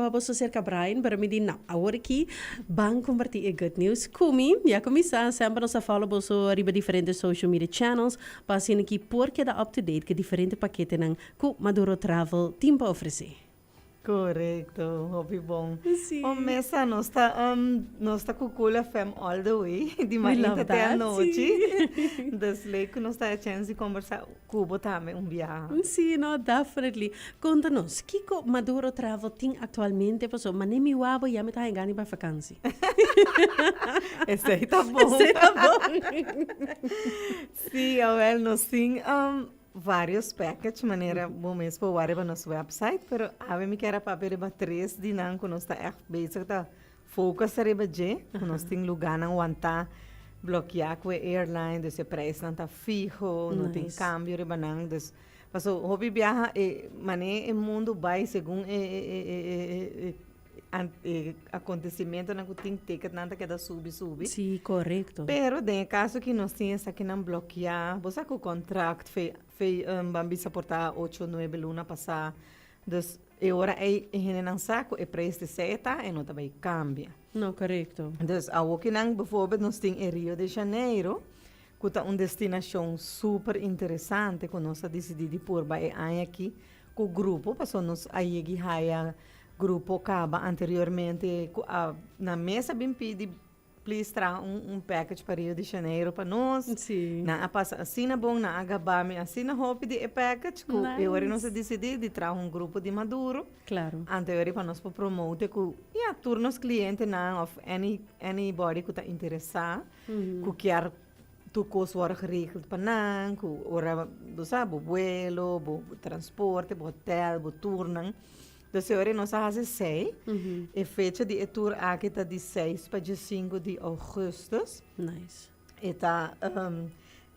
caba boso cerca Brian, pero mi di no, awor aki ban comparti e good news cu mi. Ya cu mi sa, semper nos a follow boso riba diferente social media channels pa asina ki por keda up to date cu diferente paketenan cu Maduro Travel tin pa ofrece. Correcto, hopi bon. Sí. O mesa, nos ta, nos ta cu Cool FM all the way, di We mainta love te that, anochi. sí. Dus leuk cu nos ta e chance di conversa cu bo tambe un biaha. Sí, no, definitely. Conta nos, kico Maduro Travel tin actualmente? Pasobra mane mi wou ya mi ta haña gana di bai vakantie. Esey ta bon. Esey ta bon. Sí, awel, nos tin Varios package manera bo mes por wak riba nos website, pero awe mi kier a papia riba tres di nan ku nos ta ègt bezig ta focus riba dje, ku nos tin lugánan wantá blokeá ku e airline, dus e preisnan ta fiho, no tin kambio riba nan, dus paso hopi biaha e manera e mundu bai segun e e e acontecimentonan ku tin ticketnan ta keda subi subi. Sí, korekto. Pero den e kaso ki nos tin esakinan blokeá, bo sa ku kontrakt fe fe ban bisa por ta ocho nuebe luna pasá, dus e ora ei e hendenan sa ku e preis di esei ta e no ta bai kambia. No, korekto. Dus awokinan bijvoorbeeld nos tin e Rio de Janeiro ku ta un destinashon super interesante ku nos a disidí di purba e aña aki ku grupo pasobra nos a yegi haya Grupo caba anteriormente cu a nan mes a bin pidi please traha un un package pa Rio de Janeiro pa nos. Sí. Nan a pasa asina bon, nan a gaba mi asina hopi di e package cu e ora nos a Nice. dicidi di traha un grupo di Maduro. Claro. Anto e ora pa nos por promote cu ya tur nos clientenan of any anybody cu ta interesa cu kier tur cos worde geregeld pa nan, cu ora bo sa bo vuelo, bo transporte, bo hotel, bo tournan. Dus e ora nos a hasi esei. E fecha di e tour aki ta di seis pa diesinku di ougùstùs. Nice. E ta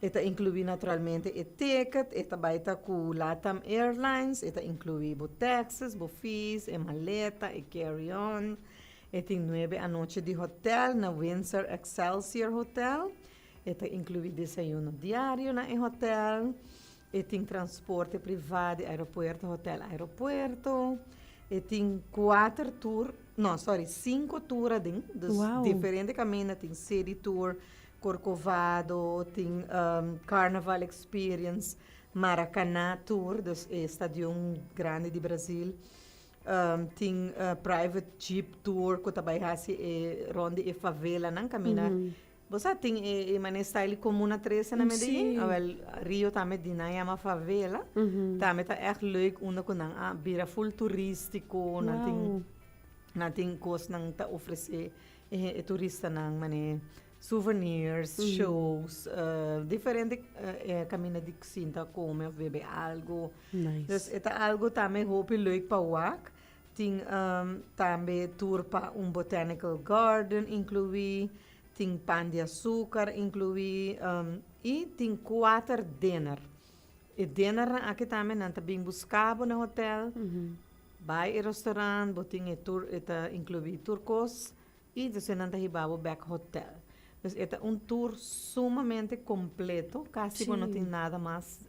e ta inkluí naturalmente e ticket, e ta bai ta ku Latam Airlines, e ta inkluí bo taxes, bo fees, e maleta, e carry on. E tin nuebe anochi di hotel na Windsor Excelsior Hotel. E ta inkluí desayuno diario na e hotel. E tin transporte privá di aeropuerto hotel aeropuerto. E tin kuater tour, no sorry, sinku tour aden. Dus Wow. diferente kaminda tin city tour, Corcovado, tin Carnaval experience, Maracaná tour, dus e stadion grandi di Brazil. Tin private jeep tour ku ta bai hasi e rònt di e favelanan kaminda Bo sa tin e e manera style Comuna 13 na Medellin? Sí. Awel, Rio tambe di nan yama favela. Tambe ta echt leuk unda ku nan a bira full turístiko, nan tin Wow. nan tin kosnan ta ofresé e e turistanan manera souvenirs, shows, diferente kaminda di sinta kome òf bebe algu. Nice. Dus e ta algu tambe hopi leuk pa wak. Tin tambe tour pa un botanical garden inkluí, tin pan di asúkar inkluí i tin kuater dinner. E dinnernan aki tambe nan ta bin buska bo na hotel, bai e restaurant, bo tin e tour, e ta inkluí tur kos i despues nan ta hiba bo bèk hotel. Dus e ta un tour sumamente kompleto, kasi bo no tin nada mas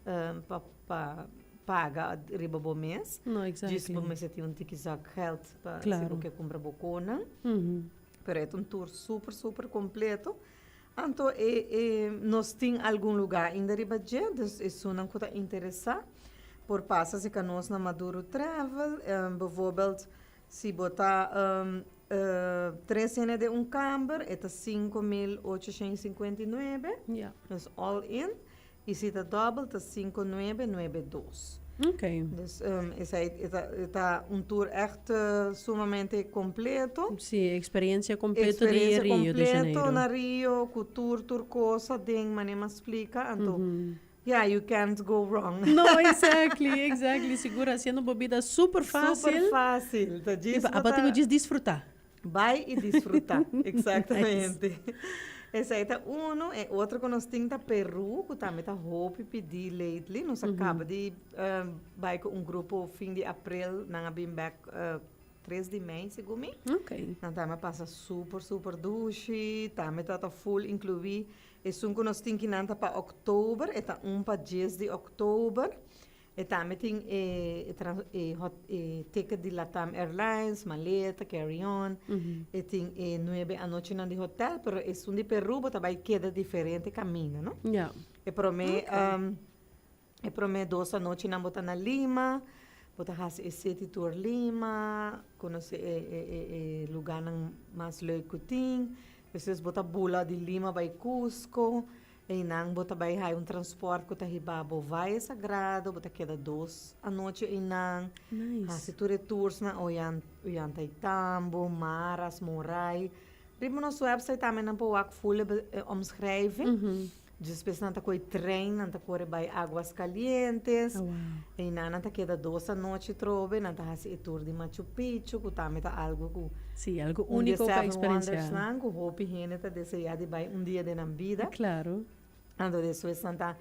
pa pa paga riba bo mes. No, exactly. Djis bo mester tin un tiki zakgeld pa si bo ke kumpra bo konan. Pero e ta un tour super super kompleto. Anto e e nos tin algun lugá ainda riba dje, dus esunnan ku ta interesá por pasa serka nos na Maduro Travel. Bijvoorbeeld si bo ta tres hende den un kamber e ta 5859. Dus all in. I si ta dòbel ta 5992. Dus esei e ta un tour ègt sumamente kompleto. Sí, eksperensia kompleto di Rio de Janeiro. Eksperensia kompleto na Rio ku tur tur kos aden manera mi a splika. Anto ya, you can't go wrong. No, exactly, exactly. Sigur hasiendo bo bida super fásil. Super fásil. Ta djis bo ta. Abo tin ku djis disfrutá. Bai i disfrutá, exactamente. Esei ta uno. E otro ku nos tin ta Peru, ku tambe ta hopi pidí lately. Nos a kaba di bai ku un grupo fin di aprel, nan a bin bèk tres di mei segun mi. Nan tambe a pasa super super dushi, tambe ta ta full inkluí. Esun ku nos tin kinan ta pa òktober, e ta un pa dies di òktober. E tambe tin e e trans e hot e ticket di Latam Airlines, maleta, carry on. E tin e nuebe anochinan di hotel, pero esun di Peru bo ta bai keda diferente caminda, no? E prome e prome dos anochinan bo ta na Lima, bo ta haci e city tour Lima, conoce e e e e lugarnan mas leuk cu tin. Despues bo ta bula di Lima bai Cusco. Einan bo ta bai haya un transport ku ta hiba bo Valle Sagrado, bo ta keda dos anochi einan. Nice. Hasi tur e toursnan Oyan, Ollantaytambo, Maras, Moray. Riba nos website tambe nan por wak full e omschrijving. Despues nan ta kohe trein, nan ta kore bai Aguas Calientes. Oh, wow. Einan nan ta keda dos anochi trobe, nan ta hasi e tour di Machu Picchu, ku tambe ta algu ku Sí, algo Un di e único pa Seven experienciar. Wondersnan ku hopi hende ta deseá di bai un dia den nan bida. Claro. Anto despues nan ta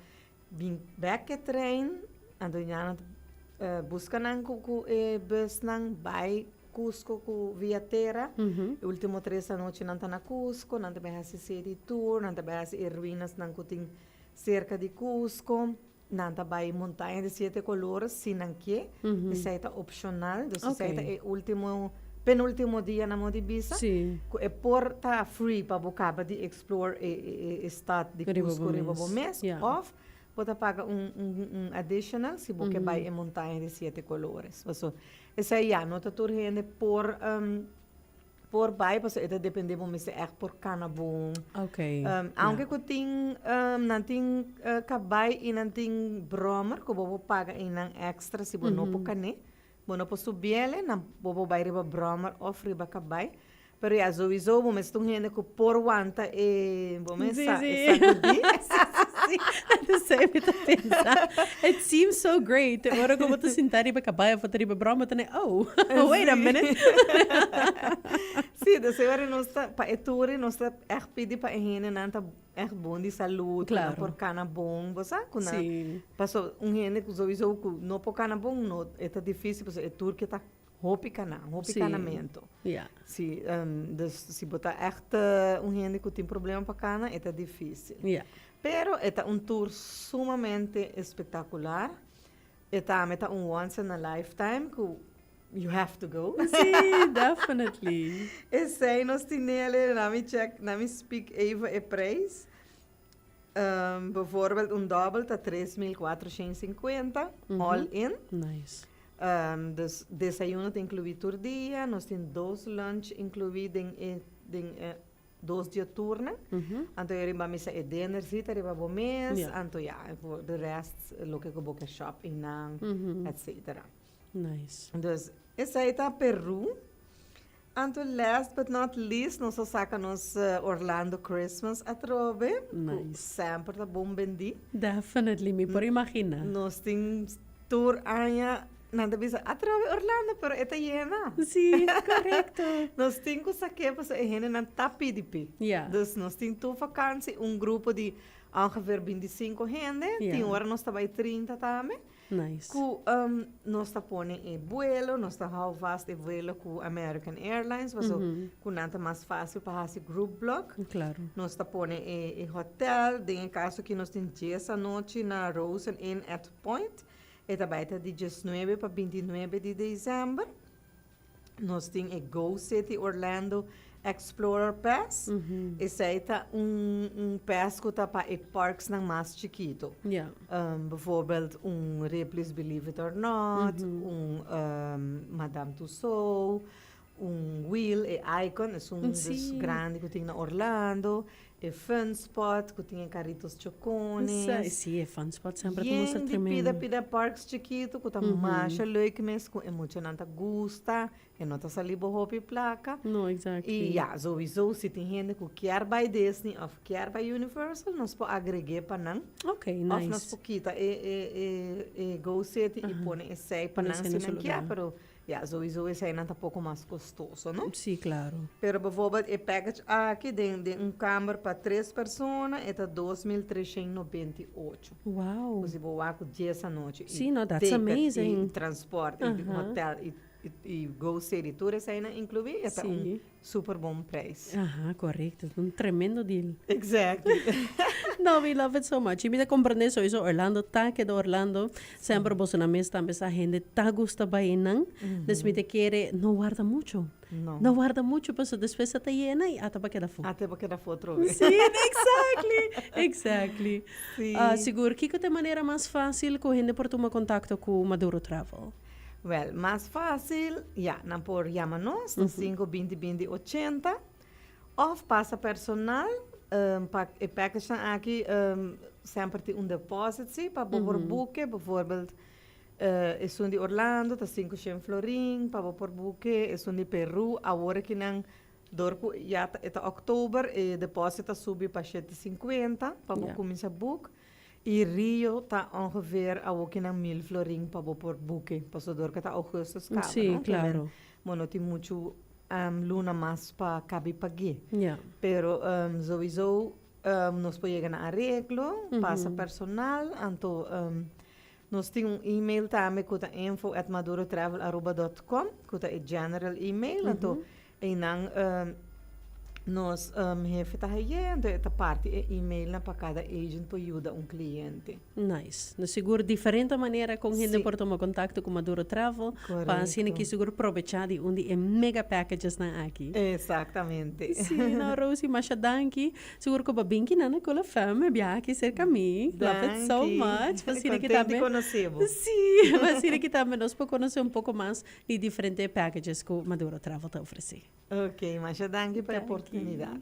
bin bèk e trein, anto ya nan ta buska nan ku ku e busnan bai Cusco ku via tera. E ultimo tres anochi nan ta na Cusco, nan ta bai hasi city tour, nan ta bai hasi e ruinasnan ku tin serka di Cusco. Nan ta bai Montaña di Siete Colores si nan ke. Esei ta opcional. Dus esei ta e ultimo, penultimo dia nan mo di bisa. Ku e por ta free pa bo kaba di explore e e stad di Cusco riba bo mes. Of bo ta paga un un additional si bo ke bai e Montaña di Siete Colores. Paso esei ya no ta tur hende por Por bai pasobra e ta depende bo mester ègt por kana bon. Oké. Aunke ku tin nan tin kabai i nan tin bròmer ku bo por paga einan èkstra si bo no por kan'é. Bo no por subiel nan bo por bai riba bròmer òf riba kabai. Pero ya souiso bo mester un hende ku por wanta e bo mes sa e sakudí. Sí, sí, sí. Esei mi ta pensa. It seems so great. Te ora ku bo ta sinta riba kabai of riba bròmer ta ne, oh, wait a minute. Sí, dus e ora nos ta, pa e tour nos ta ègt pidi pa e hendenan ta ègt bon di salud, ku nan por kana bon, bo sa, ku nan, pasobra un hende ku souiso ku no por kana bon, no, e ta difícil pasobra e tour ke ta hopi kana, hopi kanamentu. Sí, dus si bo ta ègt un hende ku tin problema pa kana, e ta difícil. Pero e ta un tour sumamente espectacular. E tambe ta un once in a lifetime ku you have to go. Sí, definitely. Esei nos tin ele, na mi check, na mi speak even e prijs. Bijvoorbeeld un dobbel ta 3450, all in. Nice. Dus desayuno ta inclui tur dia, nos tin dos lunch inclui den e den e dos dia turnan. Anto e riba misa e dinner si ta riba bo mes, anto ya, voor de rest loke ku bo ke shop einan, etcetera. Nice. Dus esei ta Peru. Anto last but not least nos a saka nos Orlando Christmas atrobe. Nice. Ku semper ta bon bendí. Definitely, mi por imagina. Nos tin tur aña nan ta bisa atrobe Orlando pero e ta yena. Sí, korekto. Nos tin ku sak'é pasobra e hendenan ta pidi p'e. Ja. Dus nos tin tur vakansi un grupo di ongeveer bintisinko hende. Tin ora nos ta bai trinta tambe. Nice. Ku nos ta pone e buelo, nos ta hou vast e buelo ku American Airlines, paso ku nan ta mas fácil pa hasi group block. Claro. Nos ta pone e hotel, den e kaso aki nos tin dies anochi na Rosen Inn at Point. E ta bai ta di diesnuebe pa bintinuebe di desèmber. Nos tin e Go City Orlando Explorer Pass. Esei ta un un pass ku ta pa e parksnan mas chikito. Bijvoorbeeld un Ripley's Believe It or Not, un Madame Tussauds, un Wheel, e Icon, esun dus grandi ku tin na Orlando. E Fun Spot ku tin e karitos chokones. Sí, e Fun Spot semper ta mustra Yen di tremendo. pida pida parks chikitu ku ta masha leuk mes ku e muchanan ta gusta, e no ta sali bo hopi plaka. No, exactly. I ya, souiso si tin hende ku kier bai Disney òf kier bai Universal nos por agreg'é pa nan. Ok, nice. Òf nos por kita e e e e Go City i pone esei pa nan si nan kier, pero Ya, souiso eseinan ta poko mas kostoso, no? Sí, klaro. Pero bijvoorbeeld e package aki den den un kamber pa tres persona e ta 2398. Wow. Ku si bo wak ku dies anochi Sí, no, that's ticket amazing. i transport i hotel i. y Go City tur eseinan inclui, e ta un super bon prijs. Aha, correcto. Un tremendo deal. Exactly. No, we love it so much. Y mi ta comprende sowieso Orlando ta keda Orlando. Semper boso na mes tambe sa hende ta gusta bai einan. Dus mi ta kere no warda mucho. No. No warda mucho paso despues a ta yena y ata pa keda afo. Ata pa keda afo otro vez. Sí, exactly. Exactly. Sí. Sigur, kiko ta e manera mas facil cu hende por tuma contacto cu Maduro Travel? Wel, mas facil, ya, nan por yama nos na sinku binti binti ochenta of pasa personal pa e packagenan aki semper tin un deposit si pa bo por boeke, bijvoorbeeld esun di Orlando ta sinku shen florin pa bo por boeke, esun di Peru awor aki nan dor ku ya ta e ta oktober e deposit a subi pa shete sinkuenta pa bo kuminsa boek. Y Rio ta ongeveer awokinan mil florin pa bo por buke, pasobra dor ke ta augustus kaba, Sí, no? claro. Bo no tin muchu luna mas pa kabi pag'é. Ja. Pero sowieso nos por yega na areglo, pasa personal, anto nos tin un email tambe ku ta info at madurotravel aruba dot com, ku ta e general email, anto Einan nos hefe ta haye, anto e ta parti e emailnan pa kada agent por yuda un cliente. Nice. No sigur diferente manera con hende Sí. por tuma contacto cu Maduro Travel pa asina Correcto. ki sigur probecha di un di e mega packagesnan aki. Exactamente. Sí, no Rosie, masha danki. Sigur cu bo bin kinan na Cool FM, e biaha aki cerca mi. Love it so Danki. much. Pa asina ki Contento di tambe conoce bo. Sí, pa asina ki tambe nos por conoce un poco mas Di diferente packages cu Maduro Travel ta ofrece. Ok, masha danki pa e Danki. oportunidad.